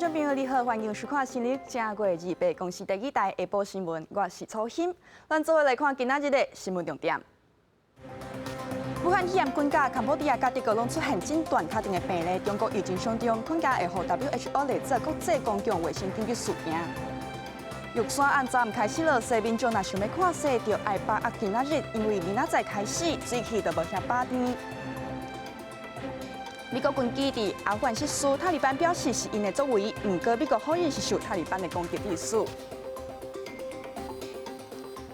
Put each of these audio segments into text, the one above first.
眾朋友你好，歡迎收看新曆正月二八公視第二台下晡新聞，我是楚欣。咱做伙來看今仔日的新聞重點。武漢肺炎菌甲坎波地亞佮德國攏出現診斷確定的病例，中國疫情上重，恐驚會予 WHO 列做國際公共衛生緊急事件。玉山暗昨暗開始落雪，民眾若想欲看雪，就愛把握今仔日，因為明仔載開始水氣就無遐飽甜。美國軍機佇阿富汗失事，塔利班表示是𪜶的作為，毋過美國否認是受塔利班的攻擊致死。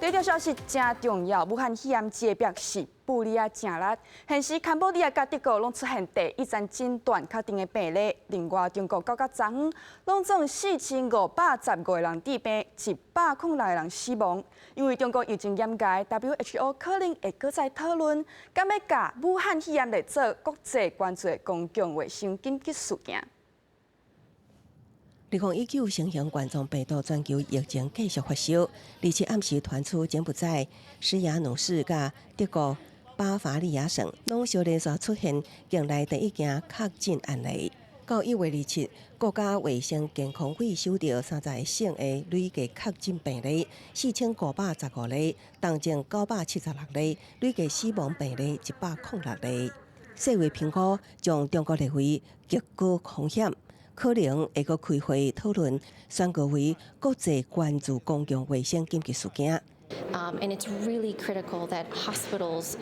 第一條消息誠重要，武漢肺炎這個是布里亞正力，現時坎波地亞佮德國攏出現第一例診斷確定的病例。另外，中國到昨昏，攏總4515個人致病，106個人死亡。因為中國疫情嚴重，WHO 可能會閣再討論，敢欲共武漢肺炎列做國際關注的公共衛生緊急事件。2019新型冠狀病毒全球疫情繼續發燒，27暗時傳出柬埔寨施雅努市佮德國巴伐利亞省攏相連續出現境內第一件確診案例。到1月27，國家衛生健康委收到30個省的累計確診病例4515例，當中976例，累計死亡病例106例。世衛評估將中國列為極高風險。可能會閣開會討論，宣告為國際關注公共衛生緊急事件。 And it's really critical that hospitals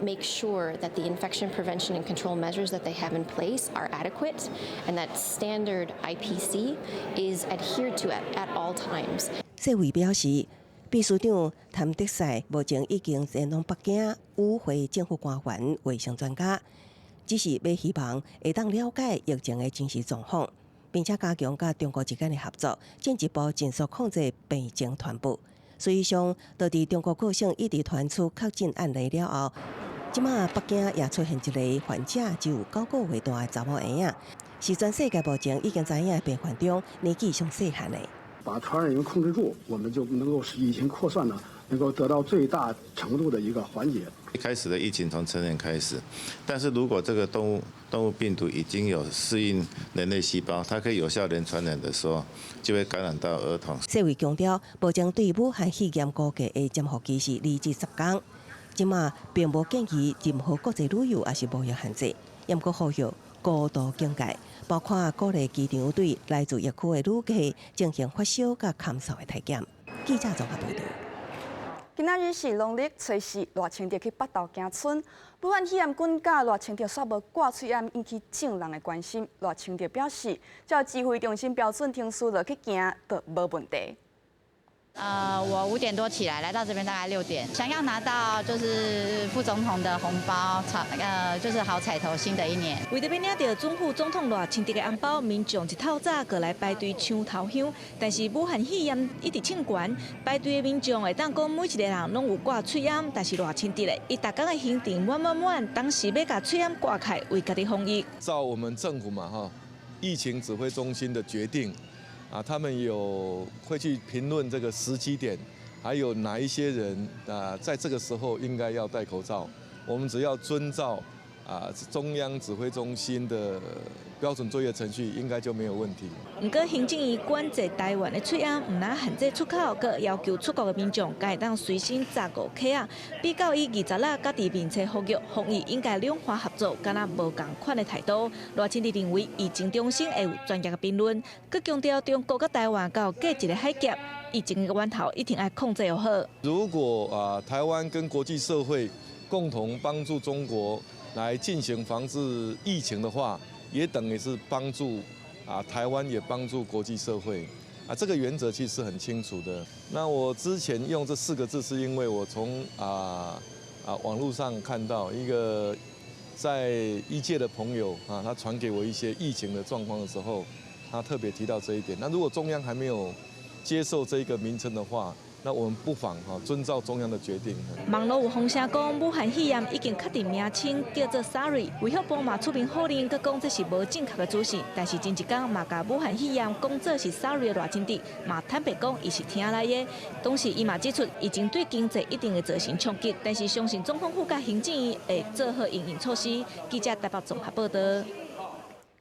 make sure that the infection prevention and control measures that they have in place are adequate and that standard IPC is adhered to at all times. 世衛表示，秘書長譚德塞目前已經前往北京與會政府官員、衛生專家，只是欲希望會當了解疫情的真實狀況，並且加強佮中國之間的合作，進一步盡速控制病情傳播。事實上，就佇中國各省一直傳出確診案例了後，這馬北京也出現一个患者只有9個月大的查某嬰仔，是全世界目前已經知影的病患中年紀上細漢的。把傳染源控制住，我們就能夠使疫情擴散呢，能夠得到最大程度的一個緩解。一開始的疫情從成人開始，但是如果這個動物病毒已經有適應人類細胞，它可以有效人傳人的時候，就會感染到兒童。世衛強調，目前對武漢肺炎估計的潛伏期是2至10天，這馬並無建議任何國際旅遊抑是貿易限制，毋過呼籲高度警戒，包括鼓勵機場對來自疫區的旅客進行發燒佮咳嗽的體檢。記者綜合報導。今仔日是農曆初四，賴清德去北投行村。武漢肺炎菌佮賴清德煞無掛喙罨，引起眾人的關心。賴清德表示，照指揮中心標準程序落去行，就無問題。我5點多起來，來到這邊大概6點，想要拿到就是副總統的紅包，就是好彩頭，新的一年。為著欲領著準副總統賴清德的紅包，民眾一透早過來排隊搶頭香。但是武漢肺炎一直衝懸，排隊的民眾會當講每一个人攏有掛喙罨，但是賴清德咧，伊逐工的行程滿滿滿，當時欲共喙罨掛開，為家己防疫。照我們政府嘛，哈，疫情指揮中心的決定。啊，他們有會去評論這個時機點，還有哪一些人啊，在這個時候應該要戴口罩。我們只要遵照啊中央指揮中心的標準作業程序，應該就沒有問題。毋過行政院管制台灣的喙罨，毋但限制出口，閣要求出國的民眾會當隨身紮5克仔。比較伊26佮佇面冊呼籲防疫應該兩岸合作，敢若無仝款的態度。賴清德認為疫情中心會有專業的評論，閣強調中國佮台灣閣有隔一个海峽，疫情的源頭一定愛控制好。如果啊，台灣跟國際社會共同幫助中國來進行防治疫情的話，也等於是幫助啊台灣，也幫助國際社會啊，這個原則其實很清楚的。那我之前用這四個字，是因為我從網絡上看到一個在醫界的朋友啊，他傳給我一些疫情的狀況的時候，他特別提到這一點。那如果中央還沒有接受這個名稱的話，那我們不妨哈遵照中央的決定。網路有風聲講，武漢肺炎已經確定名稱叫做 SARI，衛福部嘛出面否認，閣講這是無正確的資訊。但是前一工嘛共武漢肺炎講做是 SARI 的賴清德嘛坦白講，伊是聽來的。同時，伊嘛指出，疫情對經濟一定會造成衝擊，但是相信總統府佮行政院會做好因應措施。記者台北綜合報導。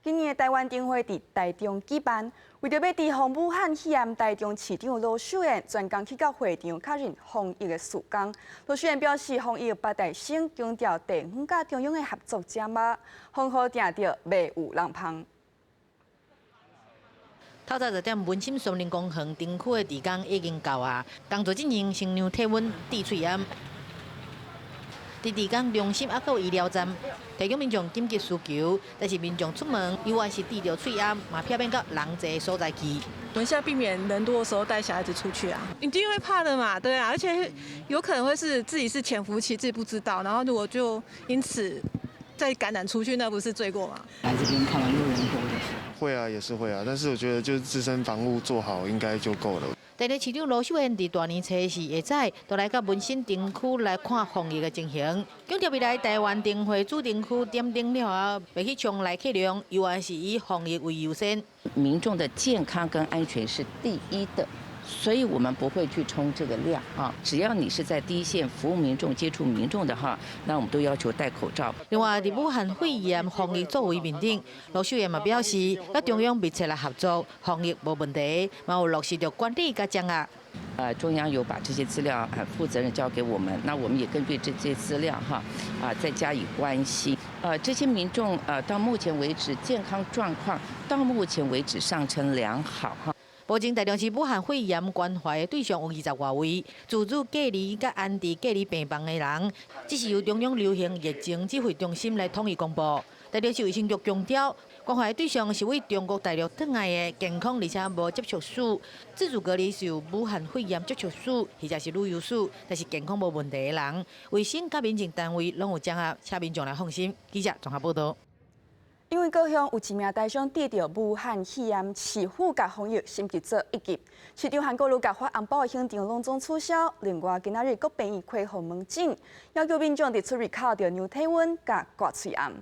今年的台灣燈會佇台中舉辦，為著欲提防武漢肺炎，台中市長盧秀燕專工去到會場確認防疫的事工。盧秀燕表示，防疫八大省強調地方佮中央的合作掌握，防護定著袂有人芳。透早10點，文心松林公園燈區的志工已經到啊，工作人員先量體溫、滴喙罨。佇地工中心抑閣有醫療站，提供民眾緊急需求，但是民眾出門猶原是滴著喙罨，嘛避免到人濟所在去。我們現在避免人多的時候帶小孩子出去啊，一定會怕的嘛，對啊，而且有可能會是自己是潛伏期，自己不知道，然後如果就因此再感染出去，那不是罪過嗎？來這邊看完路人多的時候，會啊，也是會啊，但是我覺得就是自身防護做好應該就夠了。台中市長盧秀燕佇大年初四下早，就來到文心燈區來看防疫的情形。強調未來台灣燈會主燈區點燈了後，袂去衝來客量，猶原是以防疫為優先。民眾的健康跟安全是第一的，所以我們不會去衝這個量啊。只要你是在第一線服務民眾、接觸民眾的話，那我們都要求戴口罩。另外，佇武漢肺炎防疫作為面頂，盧秀燕嘛表示，佮中央密切來合作，防疫無問題，嘛有落實著管理佮掌握。中央有把這些資料負責任交給我們，那我們也根據這些資料哈啊再加以關心。這些民眾到目前為止健康狀況到目前為止尚稱良好哈。目前台中市武漢肺炎關懷的對象有20外位，自主隔離佮安置隔離病房的人，這是由中央流行疫情指揮中心來統一公布。台中市衛生局強調，關懷的對象是對中國大陸轉來的健康而且無接觸史，自主隔離是有武漢肺炎接觸史或者是旅遊史，但是健康無問題的人，衛生佮民政單位攏有掌握，請民眾來放心。記者綜合報道。因為高雄有一名台商得著武漢肺炎，市府共防疫升級做一級，市長韓國瑜共發紅包的行程攏總取消。另外，今仔日各病院開放門診，要求民眾佇出入口著量體溫佮掛喙罨。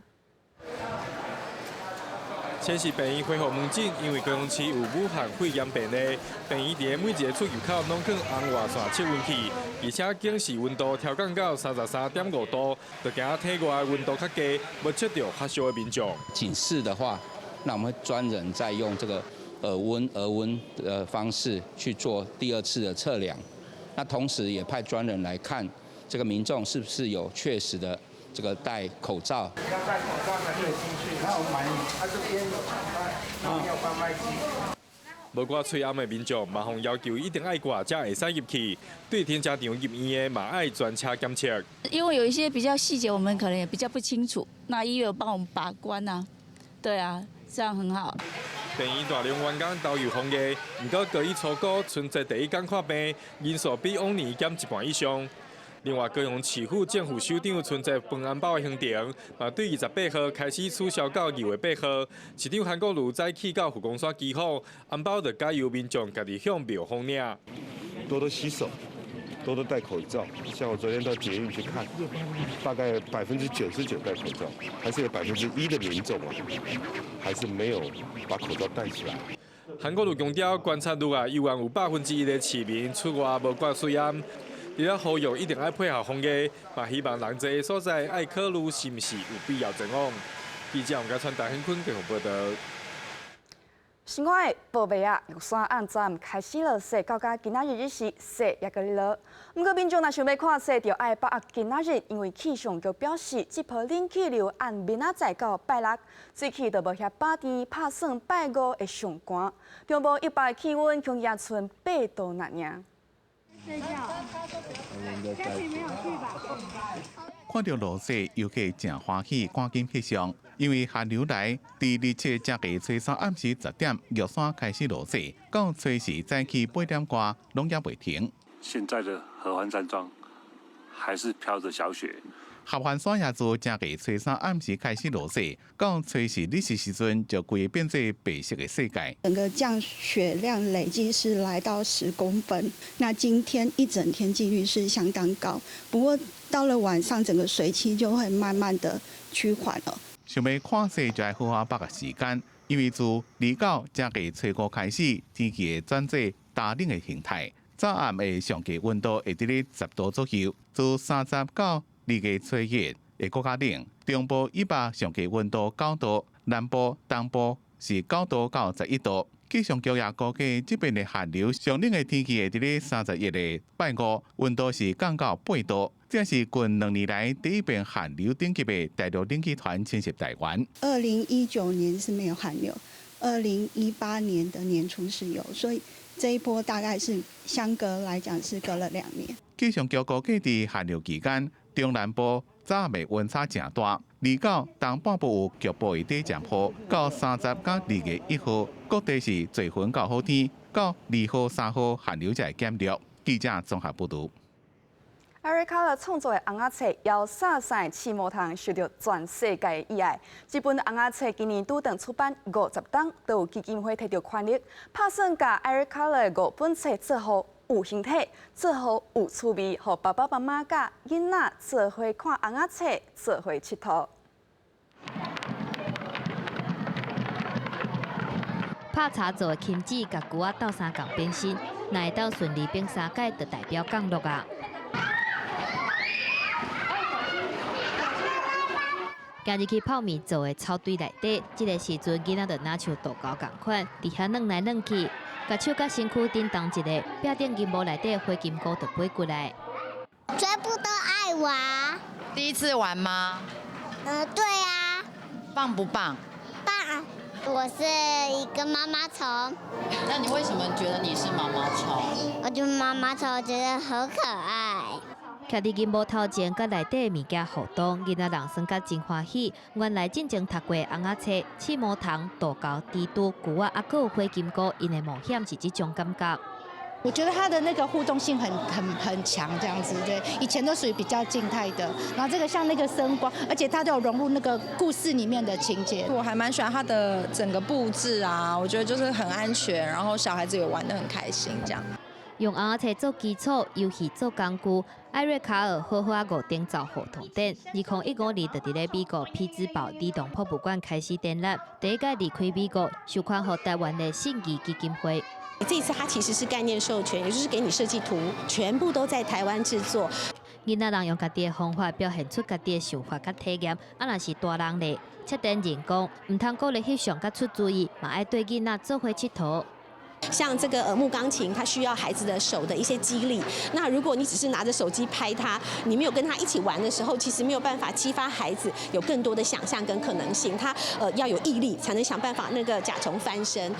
先是病院開放門診，因為高雄市有武漢肺炎病例，病院佇每一个出入口攏放紅外線測溫器，而且警示溫度調降到33.5度，就驚體外溫度較低，無測著發燒的民眾。警示的話，那我們會專人再用這個耳溫、額溫的方式去做第二次的測量，那同時也派專人來看這個民眾是不是有確實的這個戴口罩。要戴口罩才可以進去。那我買，他這邊有販賣機。無掛喙罨的民眾嘛，予要求一定愛掛，才會使入去。對停車場入院的嘛，愛全車檢測。因為有一些比較細節，我們可能也比較不清楚，那醫院有幫我們把關啊，對啊，這樣很好。病院大量員工投入防疫，毋過過去初估春節第一工看病人數比往年減一半以上。另外，高雄市府正副首長春節分紅包的行程，嘛對28號開始取消到2月8號。市長韓國瑜早起到佛光山祈福，紅包就改由民眾家己向廟方領。多多洗手，多多戴口罩。像我昨天到捷運去看，大概99%戴口罩，還是有1%的民眾啊，還是沒有把口罩戴起來。韓國瑜強調，觀察率啊，猶原有1%的市民出外無掛喙罨。除了呼籲一定愛配合防疫，嘛希望人濟的所在愛考慮是毋是有必要前往。記者王家川、大興坤綜合報道。新看的報備啊，玉山暗昨暗開始落雪，到今今仔日日時雪猶閣咧落。毋過民眾若想欲看雪，就愛把握今仔日，因為氣象局表示，這波冷氣流按明仔載到拜六，水氣就無遐飽甜，拍算拜五會上寒。中部以北的氣溫恐也賰8度爾爾。睡覺。嘉琪沒有去吧？看著落雪，遊客誠歡喜，趕緊翕相。因為寒流來，佇27正月初三暗時10點，玉山開始落雪，到初四早起8點外，攏猶未停。現在的合歡山莊還是飄着小雪。合歡山也自正月初三暗時開始落雪，到初四日時時陣就規个變做白色的世界。整個降雪量累計是來到10公分，那今天一整天幾率是相當高。不過到了晚上，整個水汽就會慢慢的趨緩了。想欲看雪就愛好好把握時間，因為自29正月初五開始，天氣會轉做乾冷的形態。早暗的上低溫度會佇咧10度左右，自30到二月初一會閣較冷，中部以北上低溫度9度，南部、東部是9度到11度。氣象局也估計，這遍的寒流上冷的天氣會佇咧31日拜五，溫度是降到8度。這是近2年來第一遍寒流等級的大陸冷氣團侵襲台灣。2019年是沒有寒流，2018年的年初是有，所以這一波大概是相隔來講是隔了2年。氣象局估計，佇寒流期間，中南部早暝溫差誠大，離到東半部有局部的短暫雨。到30佮2月1號，各地是濟雲到好天，到2號、3號寒流才會減弱。記者綜合報導。艾瑞卡勒創作的尪仔冊《搖散散刺毛蟲》受到全世界的喜愛。這本尪仔冊今年拄頓出版50冬，都有基金會提著權力，拍算共艾瑞卡勒的五本冊做予有形體，做予有趣味，予爸爸媽媽佮囡仔做伙看尪仔冊，做伙𨑨迌。拍柴做的禽子，共龜仔鬥相共變身，若會當順利變三擺，就代表降落啊！行入去泡麵做的草堆內底，這个時陣囡仔就若像渡猴仝款，佇遐轉來轉去，共手佮身軀振動一下，壁頂銀幕內底火金菇就飛過來。全部都愛玩。第一次玩嗎？對啊。棒不棒？棒。我是一個毛毛蟲。那你為什麼覺得你是毛毛蟲？我覺得毛毛蟲覺得好可愛。徛佇銀幕頭前，佮內底物件互動，囡仔人耍甲真歡喜。原來進前讀過尪仔冊、刺毛蟲、渡猴、蜘蛛、龜仔，猶閣有火金菇，𪜶的冒險是這種感覺。我覺得它的那個互動性很強，這樣子對。以前都屬於比較靜態的，然後這個像那個聲光，而且它都有融入那個故事裡面的情節。我還蠻喜歡它的整個佈置啊，我覺得就是很安全，然後小孩子也玩得很開心，這樣。用尪仔冊做基礎，遊戲做工具，艾瑞卡爾好好仔五重奏互動展，2015年就佇咧美國匹茲堡兒童博物館開始展覽，第一擺離開美國，授權予台灣的信義基金會。這次它其實是概念授權，也就是給你設計圖，全部都在台灣製作。囡仔人用家己的方法表現出家己的想法佮體驗，啊，若是大人咧，策展人講，毋通鼓勵翕相佮出主意，嘛愛綴囡仔做伙𨑨迌。像這個木鋼琴，它需要孩子的手的一些肌力。那如果你只是拿着手機拍它，你沒有跟他一起玩的時候，其實沒有辦法激發孩子有更多的想象跟可能性。他要有毅力，才能想辦法那個甲蟲翻身。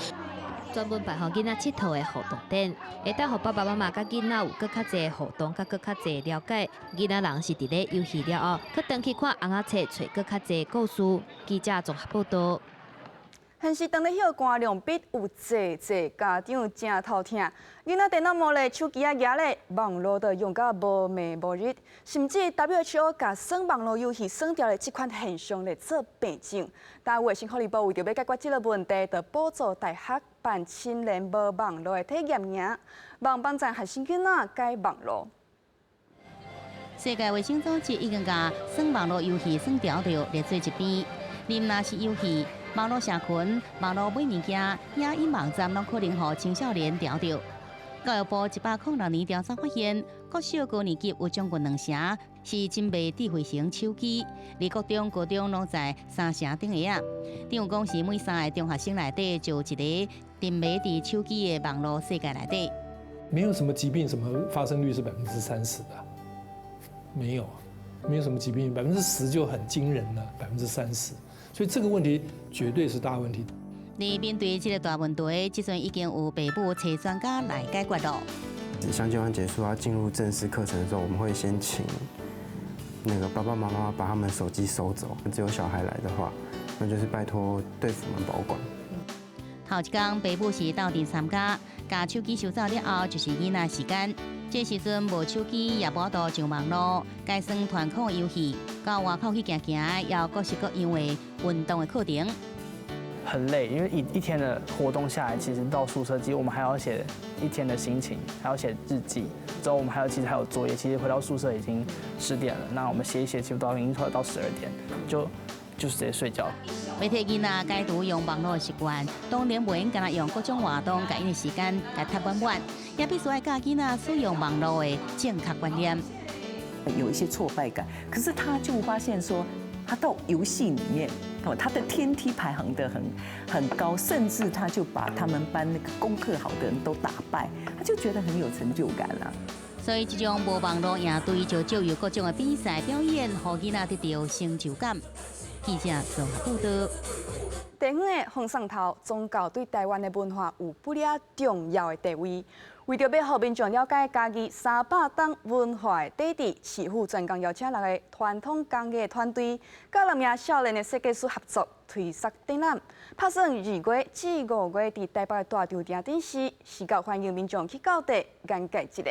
專門辦予囡仔𨑨迌的互動展，會當予爸爸媽媽佮囡仔有閣較濟互動，佮閣較濟了解。囡仔人是佇咧遊戲了後，閣轉去看尪仔冊，揣閣較濟故事。記者綜合報道。現時當咧歇寒涼逼，有濟濟家長誠頭疼。囡仔電腦無咧，手機仔攑咧，網路都用甲無暝無日，甚至 WHO 共耍網路遊戲耍著的這款現象來做病症。但衛生福利部為著欲解決這个問題，就補助大學辦青年無網路的體驗營，望幫助學生囡仔改網路。世界衛生組織已經共耍網路遊戲耍著著列做一邊，毋但是遊戲。網路社群、網路買物件、影音網站，攏可能予青少年著著。教育部106年調查發現，國小高年級有將近兩成是真賣智慧型手機，而國中、高中攏在三成頂下仔。等於講是每三個中學生內底就有一个沉迷佇手機的網路世界內底。沒有什麼疾病，什麼發生率是30%的？沒有，沒有什麼疾病，10%就很驚人了，30%。所以這個問題絕對是大問題。而面對這個大問題，這陣已經有爸母揣專家來解決咯。相見歡結束要進入正式課程的時候，我們會先請那個爸爸媽媽把他們手機收走。只有小孩來的話，那就是拜託隊輔們保管。頭一工，爸母是鬥陣參加，共手機收走了後，就是囡仔時間。這時陣無手機也無法度上網路，該耍團控遊戲，到外口去行行，也有各式各樣的運動的課程。很累，因為一天的活動下來，其實到宿舍，其實我們還要寫一天的心情，還要寫日記。之後我們還有其實還有作業，其實回到宿舍已經10點了。那我們寫一寫，其實都已經快到12點，就直接睡覺。欲替囡仔解除用網路的習慣，當然袂用干焦用各種活動，共𪜶的時間共塞滿滿，也必須愛教囡仔使用網路的正確觀念。有一些挫敗感，可是他就發現說，他到遊戲裡面。哦，他的天梯排行的很高，甚至他就把他們班那個功課好的人都打敗，他就覺得很有成就感啦。所以這種無網路營隊就藉由各種的比賽表演，予囡仔得著成就感。記者綜合報道。地方的風送頭宗教對台灣的文化有不了重要的地位。為著欲予民眾了解嘉義300冬文化的底蘊，市府專工邀請六个傳統工藝團隊，佮兩名少年的設計師合作推設展覽，拍算2月至5月佇台北的大稻埕展示，視覺歡迎民眾去到地眼界一下。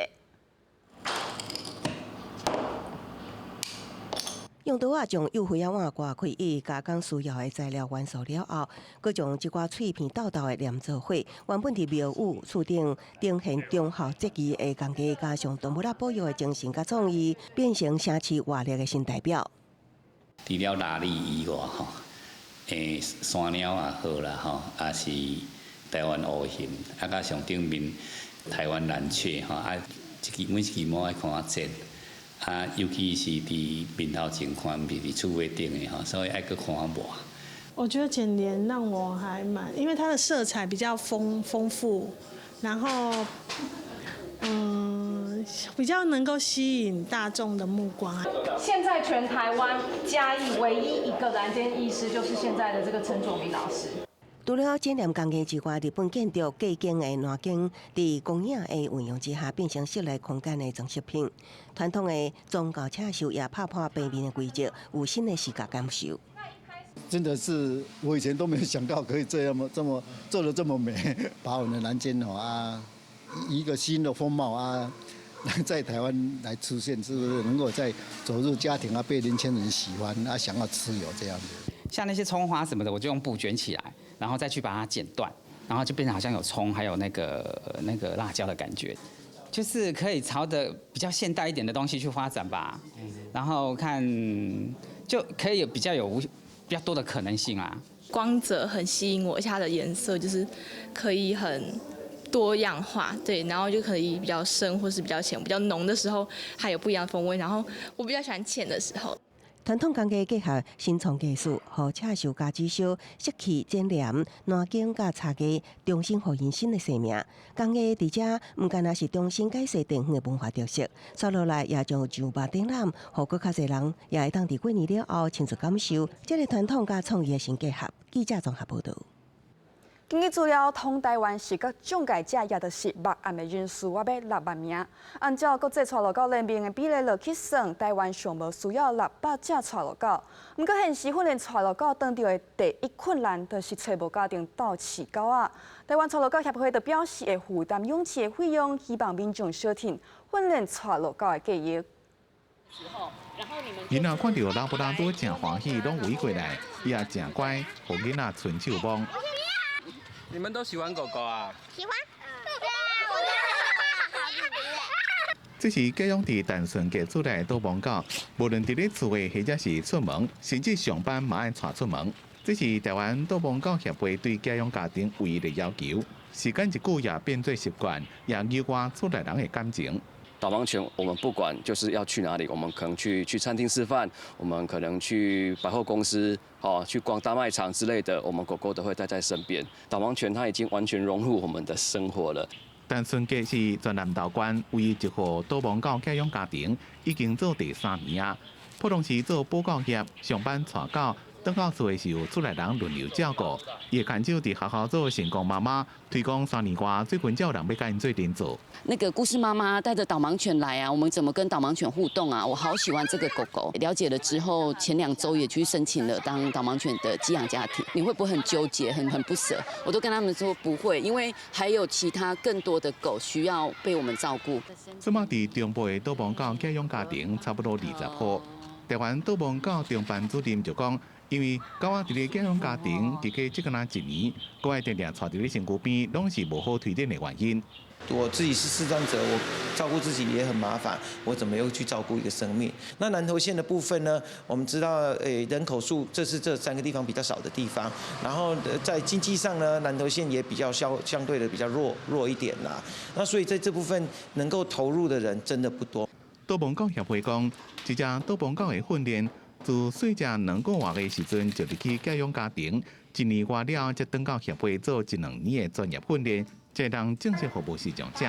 用刀仔將幼歲仔碗割開，伊加工需要的材料元素了後，閣將這寡碎片鬥鬥的連做伙，原本佇廟宇厝頂呈現忠孝節義的工藝，加上動物仔保育的精神佮創意，變成城市活力的新代表。除了臘味以外，吼，山鳥也好啦，吼，也是台灣烏鴴，啊，佮上頂面台灣藍鵲，吼，啊，一支每一支毛愛看較真。啊，尤其是佇面頭前看，毋是佇厝尾頂的吼，所以愛閣看較磨。我覺得剪簾讓我還蠻，因為它的色彩比較豐富，然後比較能夠吸引大眾的目光。現在全台灣嘉義唯一一個藍尖藝師，就是現在的這個陳卓明老師。除了剪簾工藝之外，日本建築隔間的欄間，佇光影的運用之下，變成室內空間的裝飾品。傳統的宗教刺繡也拍破平面的規則，有新的視覺感受。真的是我以前都沒有想到可以這樣這麼做得這麼美，把我們的欄間哦啊，一個新的風貌啊，在台灣來出現，是不是能夠在走入家庭啊，被年輕人喜歡啊，想要持有這樣子？像那些蔥花什麼的，我就用布捲起來。然後再去把它剪斷，然後就變成好像有蔥，還有那個辣椒的感覺，就是可以朝着比較現代一點的東西去發展吧。然後看就可以有比較多的可能性啊。光澤很吸引我，而且它的顏色就是可以很多樣化，對，然後就可以比較深或是比較淺，比較濃的時候還有不一樣的風味。然後我比較喜歡淺的時候。傳統工藝結合新創技術，予刺繡佮紙燒、漆器剪簾、欄間佮茶藝，重新予𪜶新的生命。工藝佇遮毋干焦是重新解釋地方的文化特色，紲落來也將上百展覽，予閣較濟人也會當佇過年了後親自感受這个傳統佮創意的新結合。記者綜合報導。根據資料，統台灣視覺障礙者，也就是目絚的人數，約欲6萬名。按照國際帶路狗聯盟的比例落去算，台灣上無需要600隻帶路狗。毋過現時訓練帶路狗當著的第一困難，就是揣無家庭鬥飼狗仔。台灣帶路狗協會就表示會負擔養飼的費用，希望民眾相挺訓練帶路狗的計畫。囡仔看著拉布拉多誠歡喜，攏圍過來，伊也誠乖，予囡仔伸手摸。你們都喜歡狗狗啊？喜歡。這是寄養佇淡順街厝內的導盲狗，無論佇咧厝內或者是出門，甚至上班嘛愛帶出門。這是台灣導盲狗協會對寄養家庭唯一的要求。時間一久也變做習慣，也優化厝內人的感情。導盲犬，我們不管就是要去哪裡，我們可能去餐廳吃飯，我們可能去百貨公司，哦，去逛大賣場之類的，我們狗狗都會帶在身邊。導盲犬它已經完全融入我們的生活了。淡順街是全南投縣唯一一戶導盲狗寄養家庭，已經做第三年啊。普通時做保教業，上班帶狗，轉到厝的時候，厝內人輪流照顧。伊的牽手佇學校做成功媽媽，推講3年外，最近才有人欲佮𪜶做陣做。那個故事媽媽帶着導盲犬來啊，我們怎麼跟導盲犬互動啊？我好喜歡這個狗狗。了解了之後，前2週也去申請了當導盲犬的寄養家庭。你會不會很糾結，很不捨？我都跟他們說不會，因為還有其他更多的狗需要被我們照顧。這馬佇中部的導盲狗寄養家庭差不多20戶。台灣導盲狗中班主任就講，因為狗仔佇咧寄養家庭，佇過這個若一年，閣愛定定帶佇咧身軀邊，攏是無好推展的原因。我自己是視障者，我照顧自己也很麻煩，我怎麼又去照顧一個生命？那南投縣的部分呢？我們知道，人口數這是這三個地方比較少的地方，然後在經濟上呢，南投縣也比較相對的比較弱一點啦。那所以在這部分能夠投入的人真的不多。導盲狗協會講，這隻導盲狗的訓練，自細隻2個月的時陣就入去寄養家庭，一年外了才轉到協會做一兩年的專業訓練，才會當正式服務視障者。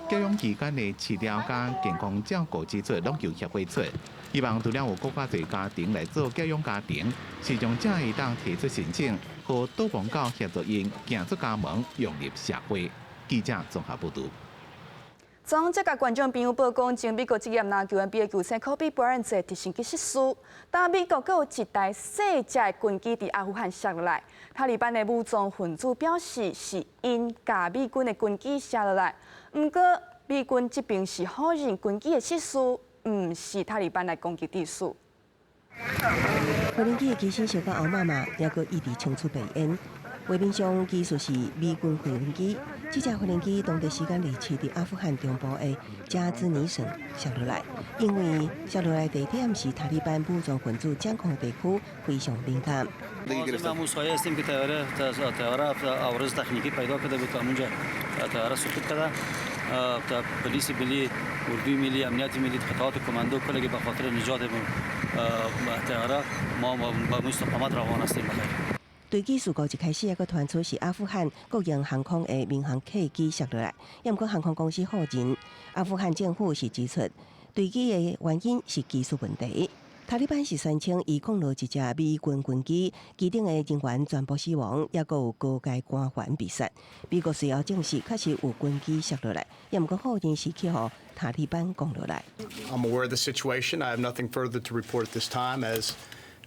寄養期間的飼料佮健康照顧支出攏由協會出。希望除了有閣較濟家庭來做寄養家庭，視障者會當提出申請，予導盲狗協助𪜶行出家門，融入社會。記者綜合報導。總這共觀眾朋友報講，前美國職業籃球 NBA 球星科比布萊恩坐直升機失事，但美國閣有一台細隻的軍機佇阿富汗摔落來。塔利班的武裝分子表示是𪜶共美軍的軍機摔落來，毋過美軍這邊是否認軍機的失事，毋是塔利班來攻擊致死。飛行機的機身燒甲烏麻麻，猶閣一直衝出白煙。畫面上其實是美軍飛行機，這架飛行機當地時間27佇阿富汗中部的加茲尼省摔落來，因為摔落來地點是塔利班武裝分子掌控的地區，非常敏感。ما طیاره عوارض تخنیکی پیدا کرده بود اونجا طیاره سقوط کرده پلیس ملی اردوی ملی امنیت ملی قطعات کماندو کلگی به خاطر نجات طیاره ما به استقامت روان هستیم بخیر。墜機事故一開始，猶閣傳出是阿富汗國營航空的民航客機摔落來，毋過航空公司否認。阿富汗政府是指出，墜機的原因是技術問題。塔利班是宣稱伊降落一隻美軍軍機，機頂的人員全部死亡，猶閣有高階官員被殺。美國隨後證實確實有軍機摔落來，毋過否認是去予塔利班降落來。 I'm aware of the situation. I have nothing further to report at this time. As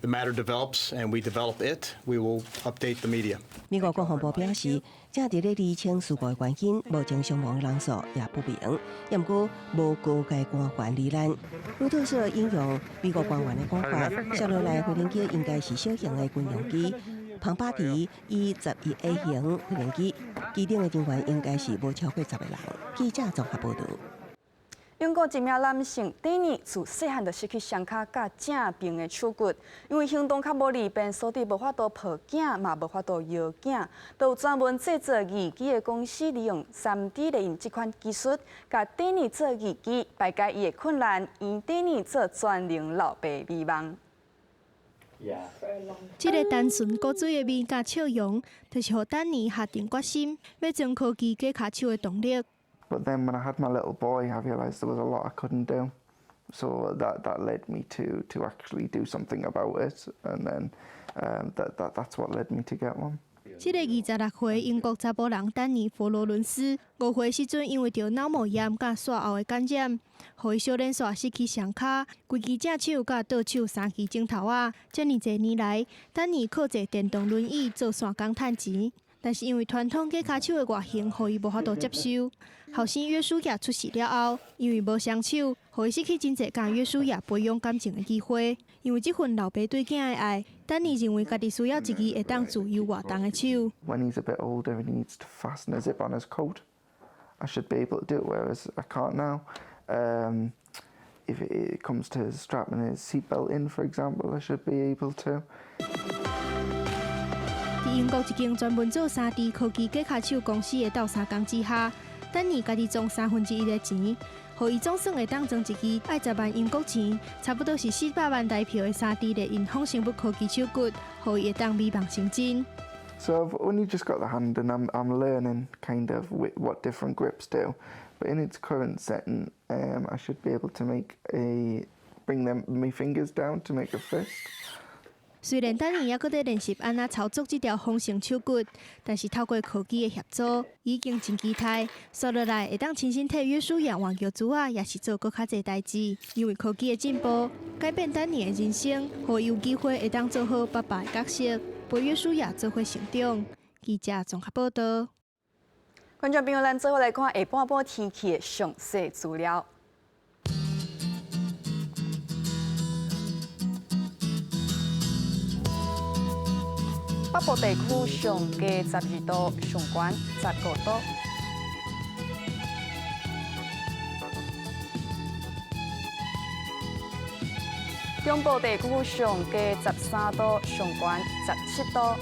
the matter develops and we develop it, we will update the media. 美國國防部表示，正佇咧釐清事故的原因，目前傷亡人數也不明，毋過無高階官員罹難。路透社引用美國官員的講法，摔落來飛行機應該是小型的軍用機，龐巴迪 E 11 A 型飛行機，機頂的人員應該是無超過10個人。記者綜合報導。英國一名男性丹尼自細漢就失去雙跤佮正爿的手骨，因為行動較無利便，所以無法度抱囝，嘛無法度搖囝。就有專門製作義肢的公司，利用3D 列印這款技術，共丹尼做義肢，排解伊的困難，圓丹尼做全能老爸美夢。這个單純古錐的面佮笑容，就是予丹尼下定決心，欲將科技機跤手的動力。 But then when I had my little boy, I realised there was a lot I couldn't do. So that led me to actually do something about it. And then that's what led me to get one. 這个26歲英國查埔人丹尼·佛羅倫斯，5歲時陣因為著腦膜炎佮疳喉的感染，予伊小連紲失去雙跤、規支正手佮倒手三支指頭仔。遮爾濟年來，丹尼靠坐電動輪椅做散工趁錢。但是因為傳統假跤手的外形，予伊無法度接受。後生約書亞出世了後，因為無雙手，予伊失去真濟佮約書亞培養感情的機會。因為這份老爸對囝的愛，丹尼認為家己需要一支會當自由活動的手。 When he's a bit older and he needs to fasten a zip on his coat, I should be able to do it, whereas I can't now. If it comes to strapping his seatbelt in, for example, I should be able to. 佇英國一間專門做3D 科技假跤手公司的鬥相共之下，丹尼家己裝1/3的錢，予伊總算會當裝一支愛10萬英國錢，差不多是400萬台票的3D 列印仿生物科技手骨，予伊會當美夢成真。 So I've only just got the hand and I'm learning kind of what different grips do. But in its current setting, I should be able to bring my fingers down to make a fist. 雖然丹尼猶閣咧練習按怎操作這條仿生手骨，但是透過科技的協助，已經真期待。紲落來會當親身替約書亞換尿苴仔，抑是做閣較濟代誌。因為科技的進步，改變丹尼的人生，予伊有機會會當做好爸爸的角色，陪約書亞做伙成長。記者綜合報道。觀眾朋友，咱做伙來看下半晡天氣的詳細資料。北部地區上低12度，上懸15度。中部地區上低13度，上懸17度。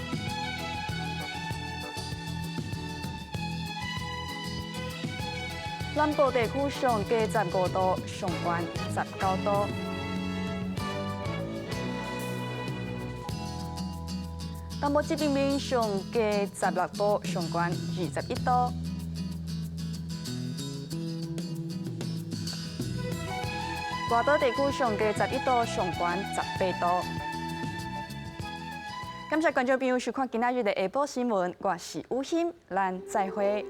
南部地區上低15度，上懸19度。東部這邊面上低16度，上懸21度。外島地區上低11度，上懸18度。感謝觀眾朋友收看今仔日的下晡新聞，我是雨欣，咱再會。